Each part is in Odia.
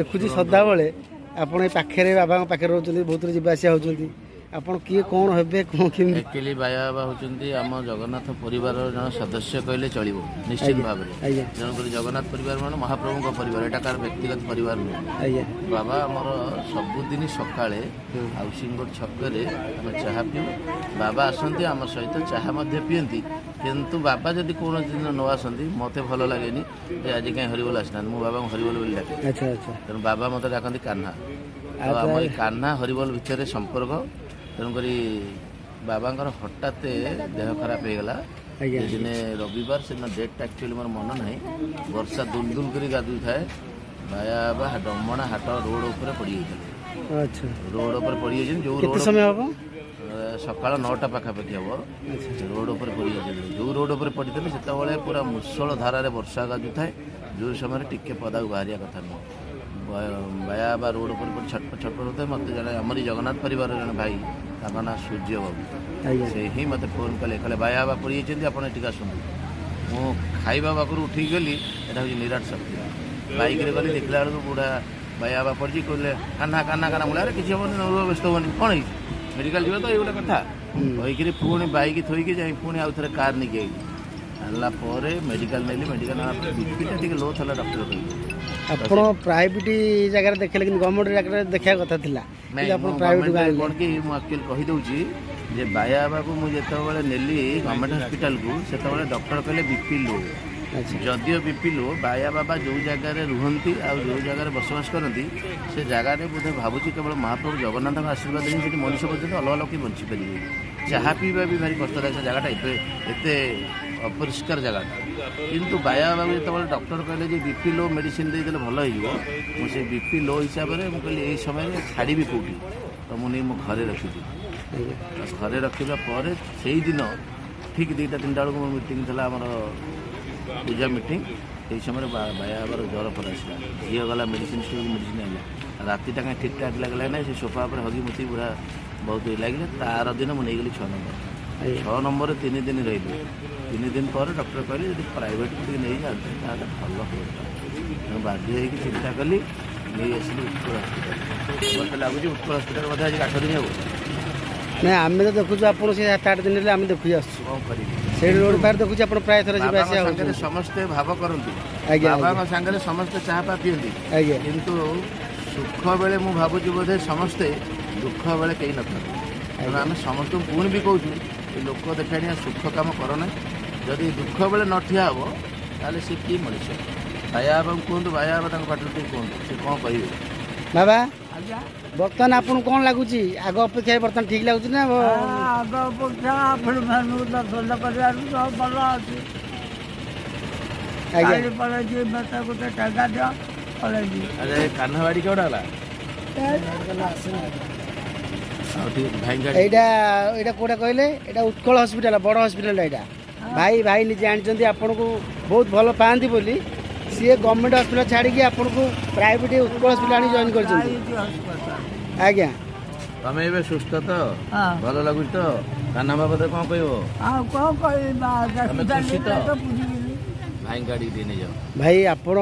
ଦେଖୁଛି ସଦାବେଳେ ଆପଣ ଏ ପାଖରେ, ବାବାଙ୍କ ପାଖରେ ରହୁଛନ୍ତି, ବହୁତ ଥର ଯିବା ଆସିବା ହେଉଛନ୍ତି। ଆପଣ କିଏ, କ'ଣ ହେବେ, କ'ଣ କେମିତି? ଆକ୍ଚୁଆଲି ବାୟା ବାବା ହେଉଛନ୍ତି ଆମ ଜଗନ୍ନାଥ ପରିବାରର ଜଣେ ସଦସ୍ୟ କହିଲେ ଚଳିବ ନିଶ୍ଚିତ ଭାବରେ। ତେଣୁକରି ଜଗନ୍ନାଥ ପରିବାର ମାନେ ମହାପ୍ରଭୁଙ୍କ ପରିବାର, ଏଇଟା କାହାର ବ୍ୟକ୍ତିଗତ ପରିବାର ନୁହେଁ। ବାବା ଆମର ସବୁଦିନ ସକାଳେ ହାଉସିଂ ବୋର୍ଡ ଛକରେ ଆମେ ଚାହା ପିଉ। ବାବା ଆସନ୍ତି, ଆମ ସହିତ ଚାହା ମଧ୍ୟ ପିଅନ୍ତି। କିନ୍ତୁ ବାବା ଯଦି କୌଣସି ଦିନ ନ ଆସନ୍ତି, ମୋତେ ଭଲ ଲାଗେନି ଯେ ଆଜି କାହିଁ ହରିବୋଲ ଆସିନାହାନ୍ତି। ମୁଁ ବାବାଙ୍କୁ ହରିବୋଲ ବୋଲି ଡାକେ। ଆଚ୍ଛା ଆଚ୍ଛା ତେଣୁ ବାବା ମୋତେ ଡାକନ୍ତି କାହ୍ନା। ତ ଆମ ଏଇ କାହ୍ନା ହରିବୋଲ ଭିତରେ ସମ୍ପର୍କ। ତେଣୁକରି ବାବାଙ୍କର ହଠାତ୍ ଦେହ ଖରାପ ହେଇଗଲା। ଦିନେ ରବିବାର, ସେଦିନ ଡେଟ୍ଟା ଆକ୍ଚୁଆଲି ମୋର ମନେ ନାହିଁ, ବର୍ଷା ଦୁଲ ଦୁଲ କରି ଗାଜୁଥାଏ। ବାୟା ବାବା ଡମଣା ହାଟ ରୋଡ଼ ଉପରେ ପଡ଼ିଯାଇଥିଲେ। ରୋଡ଼ ଉପରେ ପଡ଼ିଯାଇଛନ୍ତି ଯେଉଁ କେତେ ରୋଡ଼ ସମୟ ହବ? ସକାଳ 9ଟା ପାଖାପାଖି ହବ। ରୋଡ଼ ଉପରେ ପଡ଼ିଯାଇଥିଲେ। ଯେଉଁ ରୋଡ଼ ଉପରେ ପଡ଼ିଥିଲେ, ସେତେବେଳେ ପୁରା ମୂଷଳ ଧାରାରେ ବର୍ଷା ଗାଜୁଥାଏ, ଯେଉଁ ସମୟରେ ଟିକେ ପଦାକୁ ବାହାରିବା କଥା ନୁହଁ। ବାୟା ବା ରୋଡ଼ ଉପରେ ପଡ଼ି ଛଟପଟ ଛଟପଟ ହେଉଥାଏ। ମୋତେ ଜଣେ ଆମରି ଜଗନ୍ନାଥ ପରିବାରର ଜଣେ ଭାଇ, ତାଙ୍କ ନାଁ ସୂର୍ଯ୍ୟ ବାବୁ, ସେ ହିଁ ମୋତେ ଫୋନ୍ କଲେ, କହିଲେ ବାୟା ବାବା ପଡ଼ିଯାଇଛନ୍ତି, ଆପଣ ଏଠିକି ଆସନ୍ତୁ। ମୁଁ ଖାଇବା ପାଖରୁ ଉଠିକି ଗଲି। ଏଇଟା ହେଉଛି ନିରାଟ ଶକ୍ତି। ବାଇକ୍ରେ ଗଲି, ଦେଖିଲା ବେଳକୁ ବୁଢ଼ା ବାୟା ବାବା ପଡ଼ିଛି। କହିଲେ, କାହ୍ନା, କାହ୍ନା, କାହ୍ନା। ମୁଁ କହିଲି, ଆରେ କିଛି ହେବନି, ବ୍ୟସ୍ତ ହେବନି, କ'ଣ ହେଇଛି? ମେଡ଼ିକାଲ ଯିବା ତ, ଏଇ ଗୋଟେ କଥା କହିକିରି ପୁଣି ବାଇକ୍ ଥୋଇକି ଯାଇ ପୁଣି ଆଉ ଥରେ କାର୍ ନେଇକି ଆଇଲି। ଆଣିଲା ପରେ ମେଡ଼ିକାଲ ନେଲି। ମେଡ଼ିକାଲ ନେଲା ପରେ ବିପିଟା ଟିକେ ଲୋ ଥିଲା, ଡକ୍ଟର କହିଲେ। ଆପଣ ପ୍ରାଇଭେଟ ଜାଗାରେ ଦେଖିଲେ, କିନ୍ତୁ ଗଭର୍ଣ୍ଣମେଣ୍ଟ ଜାଗାରେ ଦେଖିବା କଥା ଥିଲା। ନାଇଁ, କିନ୍ତୁ ଆପଣ ମୁଁ ପ୍ରାଇଭେଟ ଗଭର୍ଣ୍ଣମେଣ୍ଟ କ'ଣ କି, ମୁଁ ଆକ୍ଚୁଆଲି କହିଦେଉଛି ଯେ ବାୟା ବାବାକୁ ମୁଁ ଯେତେବେଳେ ନେଲି ଗଭର୍ଣ୍ଣମେଣ୍ଟ ହସ୍ପିଟାଲକୁ, ସେତେବେଳେ ଡକ୍ଟର କହିଲେ ବିପି ଲୋ। ଯଦିଓ ବିପି ଲୋ, ବାୟା ବାବା ଯେଉଁ ଜାଗାରେ ରୁହନ୍ତି ଆଉ ଯେଉଁ ଜାଗାରେ ବସବାସ କରନ୍ତି, ସେ ଜାଗାରେ ବୋଧେ ଭାବୁଛି କେବଳ ମହାପ୍ରଭୁ ଜଗନ୍ନାଥଙ୍କ ଆଶୀର୍ବାଦ ହିଁ ସେଠି ମଣିଷ ପର୍ଯ୍ୟନ୍ତ ଅଲଗା ଲୋକ ବଞ୍ଚିପାରିବେ। ଚାହା ପିଇବା ବି ଭାରି କଷ୍ଟଦାୟକ ସେ ଜାଗାଟା, ଏବେ ଏତେ ଅପରିଷ୍କାର ଜାଗାଟା। କିନ୍ତୁ ବାୟା ବାବାକୁ ଯେତେବେଳେ ଡକ୍ଟର କହିଲେ ଯେ ବିପି ଲୋ, ମେଡ଼ିସିନ ଦେଇଦେଲେ ଭଲ ହେଇଯିବ, ମୁଁ ସେ ବିପି ଲୋ ହିସାବରେ ମୁଁ କହିଲି ଏଇ ସମୟରେ ଛାଡ଼ିବି କେଉଁଠି? ତ ମୁଁ ନେଇ ମୋ ଘରେ ରଖିଲି। ଘରେ ରଖିବା ପରେ ସେଇଦିନ ଠିକ୍ 2ଟା 3ଟା ବେଳକୁ ମୋ ମିଟିଂ ଥିଲା, ଆମର ପୂଜା ମିଟିଂ। ସେଇ ସମୟରେ ବାୟା ବାବାର ଜ୍ୱର ଫର ଆସିଲା। ଝିଅ ଗଲା ମେଡ଼ିସିନ ଷ୍ଟୋରକୁ, ମେଡ଼ିସିନ ଆଣିଲା। ରାତିଟା କାହିଁ ଠିକ୍ ଠାକ୍ ଲାଗିଲା ନାହିଁ। ସେ ସୋଫା ଉପରେ ହଗି ମୁତି ପୁରା ବହୁତ ଇଏ ଲାଗିଲା। ତା ଆର ଦିନ ମୁଁ ନେଇଗଲି 6 ନମ୍ବର। 6 ନମ୍ବରରେ 3 ଦିନ ରହିଲି। 3 ଦିନ ପରେ ଡକ୍ଟର କହିଲେ ଯଦି ପ୍ରାଇଭେଟକୁ ଟିକେ ନେଇଯାଆନ୍ତେ ତାହେଲେ ଭଲ ହୁଅନ୍ତା। ତେଣୁ ବାଧ୍ୟ ହେଇକି ଚିନ୍ତା କଲି, ନେଇ ଆସିଲି ଉତ୍କଳ ହସ୍ପିଟାଲ। ମୋତେ ଲାଗୁଛି ଉତ୍କଳ ହସ୍ପିଟାଲ ବୋଧେ ଆଜି 8 ଦିନ ହେବ। ନାଇଁ, ଆମେ ତ ଦେଖୁଛୁ ଆପଣ ସେ 7 8 ଦିନ ହେଲେ ଆମେ ଦେଖି ଆସୁଛୁ। କ'ଣ କରିବି? ସେଇଠି ରୋଡ଼ ପାଖରେ ଦେଖୁଛି ଆପଣ ପ୍ରାୟ ଥର ଯିବା ବାବାଙ୍କ ଆସିବା ସାଙ୍ଗରେ ହେଉଛନ୍ତି। ସମସ୍ତେ ଭାବ କରନ୍ତି। ବାବାଙ୍କ ସାଙ୍ଗରେ ସମସ୍ତେ ଚାହା ପା ପିଅନ୍ତି। କିନ୍ତୁ ସୁଖ ବେଳେ ମୁଁ ଭାବୁଛି ବୋଧେ ସମସ୍ତେ, ଦୁଃଖ ବେଳେ କେହି ନଥାନ୍ତି। ତେଣୁ ଆମେ ସମସ୍ତଙ୍କୁ ପୁଣି ବି କହୁଛୁ, ଏ ଲୋକ ଦେଖାଣିଆ ସୁଖ କାମ କର ନାହିଁ। ଯଦି ଦୁଃଖ ବେଳେ ନ ଠିଆ ହେବ, ତାହେଲେ ସେ କି ମଣିଷ? ବାୟା ବାବାଙ୍କୁ କୁହନ୍ତୁ, ବାୟା ବାବା ତାଙ୍କ ପାଟିରୁ ଟିକେ କୁହନ୍ତୁ ସେ କ'ଣ କହିବେ। ବାବା, ଆଜ୍ଞା। ବର୍ତ୍ତମାନ ଆପଣଙ୍କୁ କ'ଣ ଲାଗୁଛି? ଆଗ ଅପେକ୍ଷା ବର୍ତ୍ତମାନ ଠିକ୍ ଲାଗୁଛି ନା? ଆଗ ଅପେକ୍ଷା ଆପଣମାନଙ୍କୁ ଦର୍ଶନ କରିବାରୁ ସବୁ ଭଲ ଅଛି। କାଲି ପଳେଇଛି, ମତେ ଗୋଟେ ଟଙ୍କା ଦିଅ, ପଳେଇବି। ଆରେ, କାହ୍ନା ବାଡ଼ି କେଉଁଟା ହେଲା? ଆଉ ଟିକେ ଭାଇଙ୍କ ଏଇଟା କୋଉଟା କହିଲେ? ଏଇଟା ଉତ୍କଳ ହସ୍ପିଟାଲ, ବଡ଼ ହସ୍ପିଟାଲଟା ଏଇଟା। ଭାଇ ନିଜେ ଆଣିଛନ୍ତି। ଆପଣଙ୍କୁ ବହୁତ ଭଲ ପାଆନ୍ତି ବୋଲି ସିଏ ଗଭର୍ଣ୍ଣମେଣ୍ଟ ହସ୍ପିଟାଲ ଛାଡ଼ିକି ଆପଣଙ୍କୁ ପ୍ରାଇଭେଟ ଉତ୍କଳ ହସ୍ପିଟାଲ ଆଣି ଜଏନ୍ କରିଛନ୍ତି। ଆଜ୍ଞା। ତମେ ଏବେ ସୁସ୍ଥ ତ? ହଁ। ଭଲ ଲାଗୁଛି ତ? କାହ୍ନା ବାବଦରେ କ'ଣ କହିବ? ଆଉ କ'ଣ କହିବି? ତମେ ଖୁସି ତ? ବୁଝିଗଲି। ଭାଇଙ୍କ ଗାଡ଼ିକି ଟିକେ ନେଇଯାଅ। ଭାଇ, ଆପଣ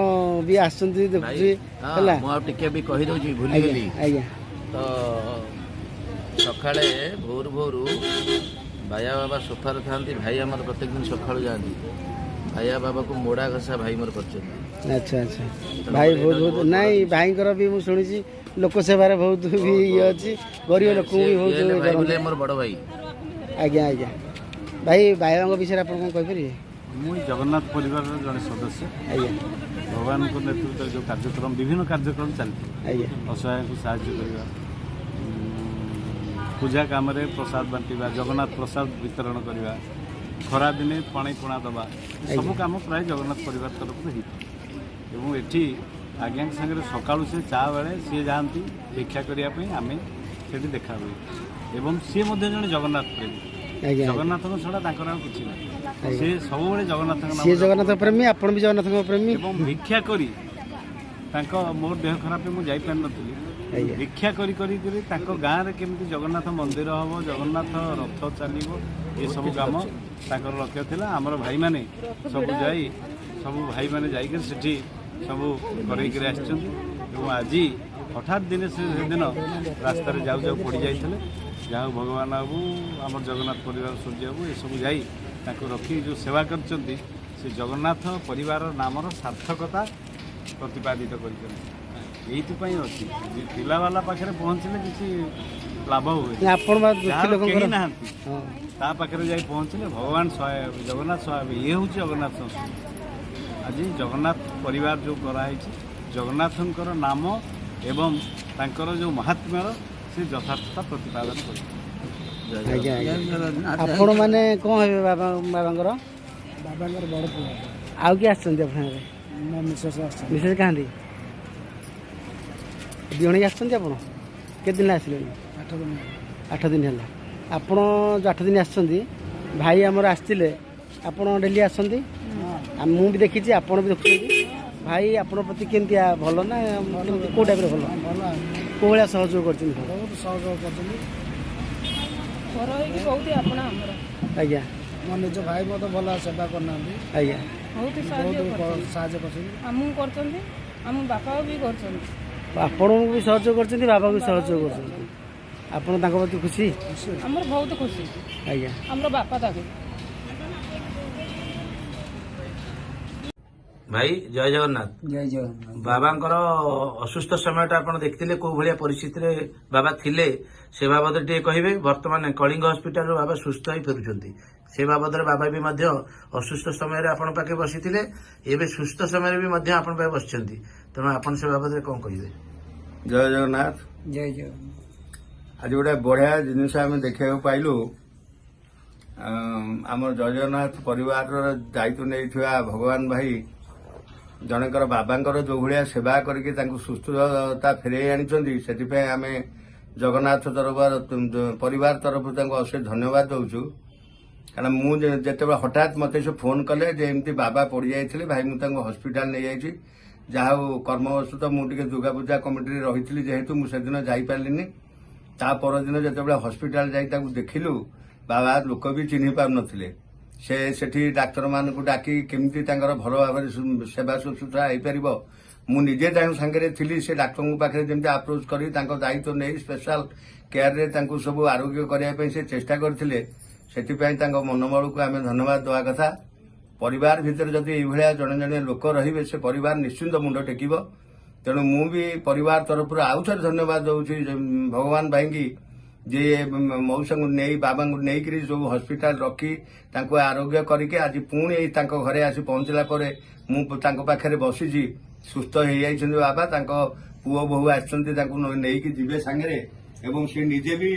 ବି ଆସୁଛନ୍ତି ଭାଇ ଦେଖୁଛି। ହଁ। ହେଲା। ମୁଁ ଆଉ ଟିକେ ବି କହିଦେଉଛି, ଭୁଲିଗଲି। ତ ସକାଳେ ଭୋରୁ ଭୋରୁ ବାୟା ବାବା ସୋଫାରେ ଥାନ୍ତି, ଭାଇ ଆମର ପ୍ରତ୍ୟେକ ଦିନ ସକାଳୁ ଯାଆନ୍ତି। ବାୟା ବାବାକୁ ମୋଡ଼ା ଘଷା ଭାଇ ମୋର କରିଛନ୍ତି। ଆଚ୍ଛା ଆଚ୍ଛା ଭାଇ ବହୁତ ବହୁତ, ନାଇଁ, ଭାଇଙ୍କର ବି ମୁଁ ଶୁଣିଛି ଲୋକ ସେବାରେ ବହୁତ ବି ଇଏ ଅଛି, ଗରିବ ଲୋକଙ୍କୁ ବି ଇଏ ବହୁତ ହେଲେ ଇଏ ଭାଇ କରନ୍ତି। ବୋଲେ ମୋର ବଡ଼ ଭାଇ। ଆଜ୍ଞା ଆଜ୍ଞା ଭାଇ, ବାବାଙ୍କ ବିଷୟରେ ଆପଣ କ'ଣ କହିପାରିବେ? ମୁଁ ଏଇ ଜଗନ୍ନାଥ ପରିବାରର ଜଣେ ସଦସ୍ୟ। ଭଗବାନଙ୍କ ନେତୃତ୍ୱରେ ଯେଉଁ କାର୍ଯ୍ୟକ୍ରମ, ବିଭିନ୍ନ କାର୍ଯ୍ୟକ୍ରମ ଚାଲିଥାଏ, ଅସହାୟଙ୍କୁ ସାହାଯ୍ୟ କରିବା, ପୂଜା କାମରେ ପ୍ରସାଦ ବାଣ୍ଟିବା, ଜଗନ୍ନାଥ ପ୍ରସାଦ ବିତରଣ କରିବା, ଖରାଦିନେ ପାଣି ପଣା ଦେବା, ସବୁ କାମ ପ୍ରାୟ ଜଗନ୍ନାଥ ପରିବାର ତରଫରୁ ହେଇଥାଏ। ଏବଂ ଏଠି ଆଜ୍ଞାଙ୍କ ସାଙ୍ଗରେ ସକାଳୁ ସେ ଚା ବେଳେ ସିଏ ଯାଆନ୍ତି ଭିକ୍ଷା କରିବା ପାଇଁ, ଆମେ ସେଠି ଦେଖା ହୁଏ। ଏବଂ ସିଏ ମଧ୍ୟ ଜଣେ ଜଗନ୍ନାଥ ପ୍ରେମୀ। ଜଗନ୍ନାଥଙ୍କ ଛଡ଼ା ତାଙ୍କର ଆଉ କିଛି ନାହିଁ। ସେ ସବୁବେଳେ ଜଗନ୍ନାଥଙ୍କ ନାମ ସିଏ ଜପ ଜଗନ୍ନାଥ ପ୍ରେମୀ, ଆପଣ ବି ଜଗନ୍ନାଥଙ୍କ ପ୍ରେମୀ। ଏବଂ ଭିକ୍ଷା କରି ତାଙ୍କ, ମୋର ଦେହ ଖରାପ, ମୁଁ ଯାଇପାରିନଥିଲି। ଭିକ୍ଷା କରି କରି କରି ତାଙ୍କ ଗାଁରେ କେମିତି ଜଗନ୍ନାଥ ମନ୍ଦିର ହେବ, ଜଗନ୍ନାଥ ରଥ ଚାଲିବ, ଏସବୁ କାମ ତାଙ୍କର ଲକ୍ଷ୍ୟ ଥିଲା। ଆମର ଭାଇମାନେ ସବୁ ଯାଇ, ସବୁ ଭାଇମାନେ ଯାଇକରି ସେଠି ସବୁ କରେଇକରି ଆସିଛନ୍ତି। ଏବଂ ଏବଂ ଆଜି ହଠାତ୍ ଦିନେ ସେ ସେଦିନ ରାସ୍ତାରେ ଯାଉ ଯାଉ ପଡ଼ିଯାଇଥିଲେ। ଯାହା ହଉ ଭଗବାନ ବାବୁ, ଆମର ଜଗନ୍ନାଥ ପରିବାର ସୂର୍ଯ୍ୟ ବାବୁ ଏସବୁ ଯାଇ ତାଙ୍କୁ ରଖି ଯେଉଁ ସେବା କରିଛନ୍ତି, ସେ ଜଗନ୍ନାଥ ପରିବାର ନାମର ସାର୍ଥକତା ପ୍ରତିପାଦିତ କରିଛନ୍ତି। ଏଇଥିପାଇଁ ଅଛି ଯେ ଥିଲାବାଲା ପାଖରେ ପହଞ୍ଚିଲେ କିଛି ଲାଭ ହୁଏ। ନା, ଆପଣ ବା ଦୁଃଖୀ ଯାହାର ଲୋକଙ୍କର କେହି ନାହାନ୍ତି, ହଁ, ତା ପାଖରେ ଯାଇ ପହଞ୍ଚିଲେ ଭଗବାନ ସହାୟ ହେବେ, ଜଗନ୍ନାଥ ସହାୟ ହେବେ। ଇଏ ହେଉଛି ଜଗନ୍ନାଥ ସଂସ୍କୃତି। ଆଜି ଜଗନ୍ନାଥ ପରିବାର ଯେଉଁ କରାହେଇଛି, ଜଗନ୍ନାଥଙ୍କର ନାମ ଏବଂ ତାଙ୍କର ଯେଉଁ ମହାତ୍ମ୍ୟର ସେ ଯଥାର୍ଥତା ପ୍ରତିପାଦନ କରିଛନ୍ତି। ଆଜ୍ଞା ଆଜ୍ଞା। ଜୟ ଜଗନ୍ନାଥ। ଆପଣ ମାନେ କ'ଣ ହେବେ ବାବା ବାବାଙ୍କର? ବାବାଙ୍କର ବଡ଼ ପୁଅ। ଆଉ କିଏ ଆସିଛନ୍ତି ଆପଣଙ୍କ ସାଙ୍ଗରେ? ମୋ ମିସେସ୍ ଆସିଛନ୍ତି। ମିସେସ୍ କାହାନ୍ତି? ଦୁଇ ଜଣ ଆସିଛନ୍ତି। ଆପଣ କେତେ ଦିନ ଆସିଲେଣି? 8 ଦିନ। 8 ଦିନ ହେଲା। ଆପଣ ଯେଉଁ 8 ଦିନ ଆସିଛନ୍ତି, ଭାଇ ଆମର ଆସିଥିଲେ, ଆପଣ ଡେଲି ଆସନ୍ତି, ଆଉ ମୁଁ ବି ଦେଖିଛି, ଆପଣ ବି ଦେଖୁଛନ୍ତି। ଭାଇ ଆପଣଙ୍କ ପ୍ରତି କେମିତିଆ, ଭଲ ନା କେମିତି, କେଉଁ ଟାଇପ୍ର ଭଲ? ଭଲ। କେଉଁ ଭଳିଆ ସହଯୋଗ କରିଛନ୍ତି ଭାଇ? ବହୁତ ସହଯୋଗ କରିଛନ୍ତି। ଘର ହେଇକି ବହୁତ ଆପଣ ଆମର ଆଜ୍ଞା। ମୋ ନିଜ ଭାଇ ମଧ୍ୟ ଭଲ ସେବା କରିନାହାନ୍ତି। ଆଜ୍ଞା। ବହୁତ ସାହାଯ୍ୟ ବହୁତ କରିଛନ୍ତି। ସାହାଯ୍ୟ କରିଛନ୍ତି। ଆମକୁ କରିଛନ୍ତି, ଆମ ବାପା ବି କରିଛନ୍ତି। ଆପଣଙ୍କୁ ବି ସହଯୋଗ କରିଛନ୍ତି, ବାବାଙ୍କୁ ବି ସହଯୋଗ କରୁଛନ୍ତି। ଆପଣ ତାଙ୍କ ପ୍ରତି ଖୁସି? ଆମର ବହୁତ ଖୁସି। ଆଜ୍ଞା। ଆମର ବାପା ତାକୁ ଭାଇ, ଜୟ ଜଗନ୍ନାଥ। ଜୟ ଜଗନ୍ନାଥ। ବାବାଙ୍କର ଅସୁସ୍ଥ ସମୟଟା ଆପଣ ଦେଖିଥିଲେ, କୋଉ ଭଳିଆ ପରିସ୍ଥିତିରେ ବାବା ଥିଲେ ସେ ବାବଦରେ ଟିକେ କହିବେ। ବର୍ତ୍ତମାନ କଳିଙ୍ଗ ହସ୍ପିଟାଲରୁ ବାବା ସୁସ୍ଥ ହେଇ ଫେରୁଛନ୍ତି, ସେ ବାବଦରେ। ବାବା ବି ମଧ୍ୟ ଅସୁସ୍ଥ ସମୟରେ ଆପଣଙ୍କ ପାଖେ ବସିଥିଲେ, ଏବେ ସୁସ୍ଥ ସମୟରେ ବି ମଧ୍ୟ ଆପଣଙ୍କ ପାଖେ ବସିଛନ୍ତି। ତେଣୁ ଆପଣ ସେ ବାବଦରେ କଣ କହିବେ? ଜୟ ଜଗନ୍ନାଥ। ଜୟ ଜଗନ୍ନାଥ। ଆଜି ଗୋଟେ ବଢିଆ ଜିନିଷ ଆମେ ଦେଖିବାକୁ ପାଇଲୁ। ଆମର ଜୟ ଜଗନ୍ନାଥ ପରିବାରର ଦାୟିତ୍ୱ ନେଇଥିବା ଭଗବାନ ଭାଇ ଜଣଙ୍କର ବାବାଙ୍କର ଯୋଉ ଭଳିଆ ସେବା କରିକି ତାଙ୍କୁ ସୁସ୍ଥତା ଫେରେଇ ଆଣିଛନ୍ତି, ସେଥିପାଇଁ ଆମେ ଜଗନ୍ନାଥ ଦରବାର ପରିବାର ତରଫରୁ ତାଙ୍କୁ ଅଶେଷ ଧନ୍ୟବାଦ ଦଉଛୁ। କାରଣ ମୁଁ ଯେତେବେଳେ ହଠାତ୍ ମୋତେ ସେ ଫୋନ୍ କଲେ ଯେ ଏମିତି ବାବା ପଡ଼ିଯାଇଥିଲେ ଭାଇ, ମୁଁ ତାଙ୍କୁ ହସ୍ପିଟାଲ ନେଇଯାଇଛି। ଯାହା ହଉ, କର୍ମବଶତଃ ମୁଁ ଟିକେ ଦୁର୍ଗା ପୂଜା କମିଟିରେ ରହିଥିଲି ଯେହେତୁ, ମୁଁ ସେଦିନ ଯାଇପାରିଲିନି। ତା ପରଦିନ ଯେତେବେଳେ ହସ୍ପିଟାଲ ଯାଇ ତାକୁ ଦେଖିଲୁ, ବାବା ଲୋକ ବି ଚିହ୍ନି ପାରୁନଥିଲେ। ସେ ସେଠି ଡାକ୍ତରମାନଙ୍କୁ ଡାକି କେମିତି ତାଙ୍କର ଭଲ ଭାବରେ ସେବା ଶୁଶ୍ରୂଷା ହେଇପାରିବ, ମୁଁ ନିଜେ ତାଙ୍କ ସାଙ୍ଗରେ ଥିଲି। ସେ ଡାକ୍ତରଙ୍କ ପାଖରେ ଯେମିତି ଆପ୍ରୋଚ୍ କରି ତାଙ୍କ ଦାୟିତ୍ୱ ନେଇ ସ୍ପେଶାଲ କେୟାରରେ ତାଙ୍କୁ ସବୁ ଆରୋଗ୍ୟ କରିବା ପାଇଁ ସେ ଚେଷ୍ଟା କରିଥିଲେ। ସେଥିପାଇଁ ତାଙ୍କ ମନୋବଳକୁ ଆମେ ଧନ୍ୟବାଦ ଦେବା କଥା। ପରିବାର ଭିତରେ ଯଦି ଏଇଭଳିଆ ଜଣେ ଜଣେ ଲୋକ ରହିବେ, ସେ ପରିବାର ନିଶ୍ଚିନ୍ତ ମୁଣ୍ଡ ଟେକିବ। ତେଣୁ ମୁଁ ବି ପରିବାର ତରଫରୁ ଆଉ ଥରେ ଧନ୍ୟବାଦ ଦଉଛି ଯେ ଭଗବାନ ଭାଇଙ୍କି, ଯିଏ ମଉସାଙ୍କୁ ନେଇ, ବାବାଙ୍କୁ ନେଇକରି ଯୋଉ ହସ୍ପିଟାଲ ରଖି ତାଙ୍କୁ ଆରୋଗ୍ୟ କରିକି ଆଜି ପୁଣି ଏଇ ତାଙ୍କ ଘରେ ଆସି ପହଞ୍ଚିଲା ପରେ ମୁଁ ତାଙ୍କ ପାଖରେ ବସିଛି। ସୁସ୍ଥ ହେଇଯାଇଛନ୍ତି ବାବା। ତାଙ୍କ ପୁଅ ବୋହୂ ଆସିଛନ୍ତି, ତାଙ୍କୁ ନେଇକି ଯିବେ ସାଙ୍ଗରେ ଏବଂ ସେ ନିଜେ ବି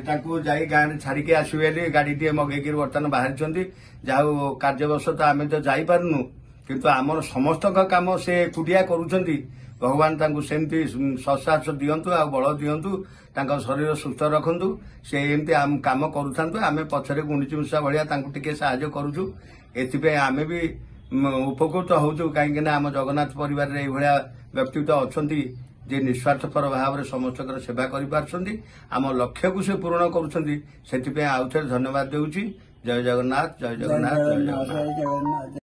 ତାଙ୍କୁ ଯାଇ ଗାଁରେ ଛାଡ଼ିକି ଆସିବେ ବୋଲି ଗାଡ଼ିଟିଏ ମଗେଇକିରି ବର୍ତ୍ତମାନ ବାହାରିଛନ୍ତି। ଯାହା ହଉ, କାର୍ଯ୍ୟବଶତଃ ଆମେ ତ ଯାଇପାରୁନୁ, କିନ୍ତୁ ଆମର ସମସ୍ତଙ୍କ କାମ ସେ ଏକୁଟିଆ କରୁଛନ୍ତି। ଭଗବାନ ତାଙ୍କୁ ସେମିତି ସତ୍ସାହସ ଦିଅନ୍ତୁ ଆଉ ବଳ ଦିଅନ୍ତୁ, ତାଙ୍କ ଶରୀର ସୁସ୍ଥ ରଖନ୍ତୁ। ସେ ଏମିତି ଆମ କାମ କରୁଥାନ୍ତୁ, ଆମେ ପଛରେ ଗୁଣ୍ଡୁଚି ମୂଷା ଭଳିଆ ତାଙ୍କୁ ଟିକେ ସାହାଯ୍ୟ କରୁଛୁ। ଏଥିପାଇଁ ଆମେ ବି ଉପକୃତ ହଉଛୁ, କାହିଁକି ନା ଆମ ଜଗନ୍ନାଥ ପରିବାରରେ ଏଇଭଳିଆ ବ୍ୟକ୍ତିତ୍ୱ ଅଛନ୍ତି ଯେ ନିସ୍ୱାର୍ଥପର ଭାବରେ ସମସ୍ତଙ୍କର ସେବା କରିପାରୁଛନ୍ତି, ଆମ ଲକ୍ଷ୍ୟକୁ ସେ ପୂରଣ କରୁଛନ୍ତି। ସେଥିପାଇଁ ଆଉ ଥରେ ଧନ୍ୟବାଦ ଦେଉଛି। ଜୟ ଜଗନ୍ନାଥ, ଜୟ ଜଗନ୍ନାଥ, ଜୟ ଜଗନ୍ନାଥ। ଜୟ ଜଗନ୍ନାଥ।